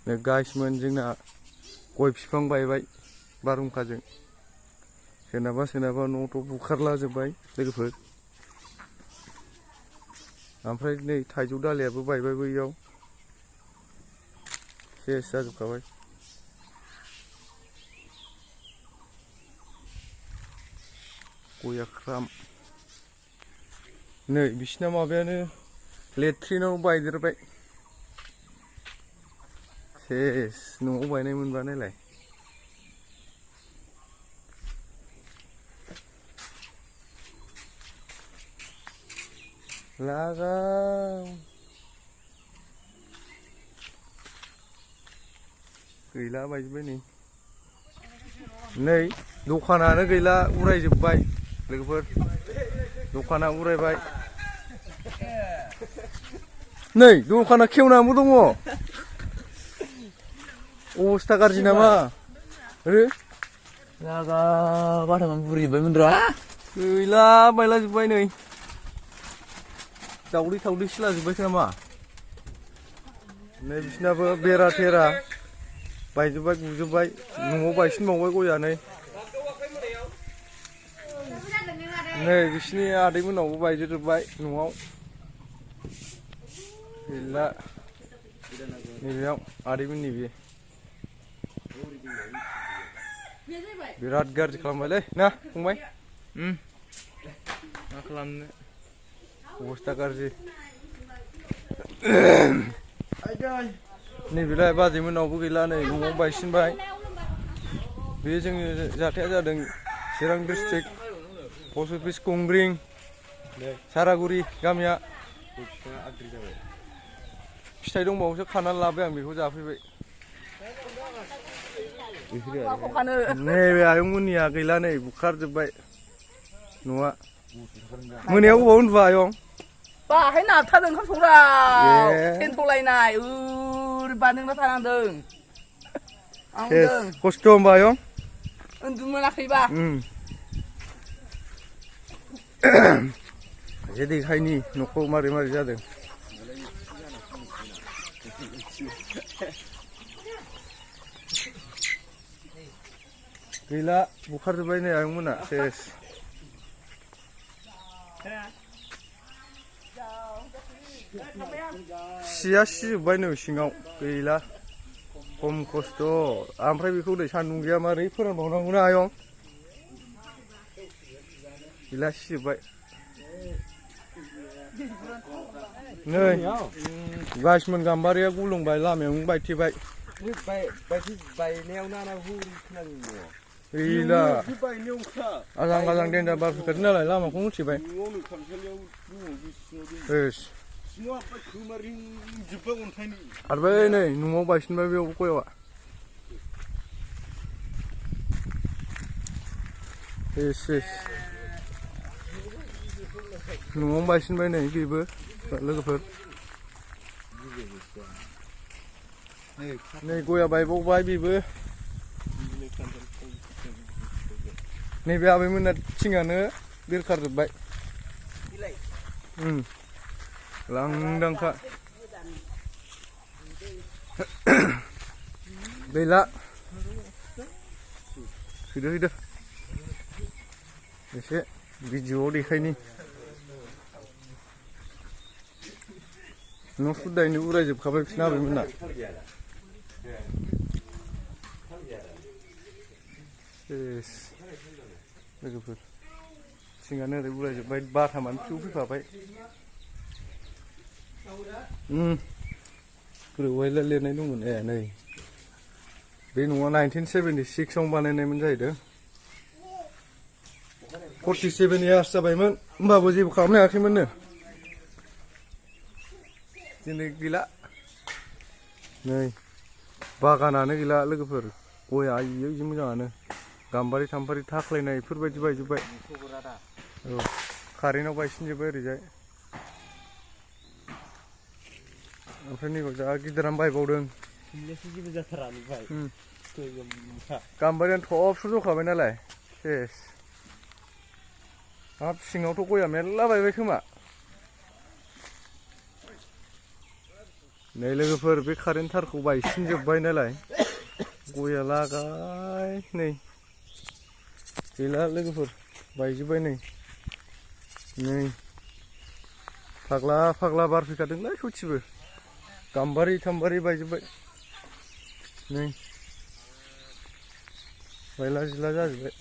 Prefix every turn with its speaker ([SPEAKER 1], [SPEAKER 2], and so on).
[SPEAKER 1] गाइसमोन जोंना गय बिफां बायबाय बारहुंखाजों सोरनाबा सोरनाबा न'थ' बुखारलाजोब्बाय लोगोफोर ओमफ्राय नै थाइजौ दालायाबो बायबाय बैयाव सेस जाजोबखाबाय गया ख्राम नै बिसिना माबायानो लेट्रिनाव बायदेरबाय सेस न'आव बायनाय मोनबा नायलाय लागाव गैला बायजोब्बाय नै दखानानो गैला उरायजोब्बाय लोगोफोर दखाना उरायबाय नै दखाना खेवनाबो दङ अबस्था गाज्रि नामा
[SPEAKER 2] जागा बाथामान बुरिजोब्बायमोनरा
[SPEAKER 1] गैला बायलाजोब्बाय नै दावदै थावदै सिलाजोब्बायसो नामा नै बिसिनाबो बेरा थेरा बायजोब्बाय गुजोब्बाय न'आव बायसिनबावबाय गया नै बिसिनि आदैमोनावबो बायजोबबाय न'आव गैला नैबेयाव आदैमोननि बे बिराद गाज्रि खालामबायलै ना फंबाय मा खालामनो अबस्था गाज्रि नैबेलाय बाजैमोनावबो गैला नै न'आव बायसिनबाय बे जोंनि जाथाया जादों चिरां डिस्ट्रिक्ट पस्ट अफिस कुंग्रिं सारागुरि गामिया फिथाइ दंबावोसो खानानै लाबाय आं बेखौ जाफैबाय नैबे आयंमोननिया गैला नै बुखारजोब्बाय न'आ मोनायाव बबाव उन्दुआ आयं
[SPEAKER 2] बाहाय नारथारदों ओंखाम संग्रा थेन्थ'लायनाय ओरैबादोंना थानांदों
[SPEAKER 1] खस्थ' होनबा आयं
[SPEAKER 2] उन्दुनो मोनाखैबा
[SPEAKER 1] एसे देखायनि न'खौ मारै मारै जादों गैला बुखारजोब्बाय नै आयंमोना सेस सिया सिजोब्बाय नै सिङाव गैला खम खस्थ' ओमफ्राय बेखौ दै सान्दुं गैया मारै फोरानबावनांगौना आयं गैला सिजोब्बाय नै गाइसमोन गाम्बारिया गुलुंबाय लामायावनो बायथेबाय गैला आजां गाजां देन्जार बार फैखादों नालाय लामाखौ मिथिबाय खारबाय नै न'आव बायसिनबाय बेयाव गयआ न'आवनो बायसिनबाय नै बेबो लोगोफोर नै गया बायबावबाय बेबो नैबे आबैमोना थिङानो बिरखारजोब्बाय लांदांखा गैला फैदो एसे भिडिअआव देखायनि न' सुदायनो उरायजोबखाबाय बिसोरना आबैमोना लोगोफोर थिङानो ओरै उरायजोब्बाय बाथामानो फिउ फैफाबाय गोदोहायलाय लिरनाय दंमोन नै बे न'आ 1976 बानायनायमोन जाहैदों 47 इयार्स जाबायमोन होमबाबो जेबो खालामनो हायाखैमोननो दिनै गैला नै बागानानो गैला लोगोफोर गया आयै जि मोजाङानो गाम्बारि थाम्बारि थाख्लायनाय बेफोरबायदि बायजोब्बाय औ कारेन्टआव बायसिनजोब्बाय ओरैजाय ओमफ्राय नैबाव जा गिदिरानो बायबावदों गाम्बारियानो थबस्र' जखाबाय नालाय सेस हाब सिङावथ' गया मेरला बायबाय खोमा नै लोगोफोर बे कारेन्ट थारखौ बायसिनजोब्बाय नालाय गया लागाय नै गैला लोगोफोर बायजोब्बाय नै फाग्ला फाग्ला बारफैखादोंलै सयथिबो गाम्बारि थाम्बारि बायजोब्बाय नै बायला जिला जाजोब्बाय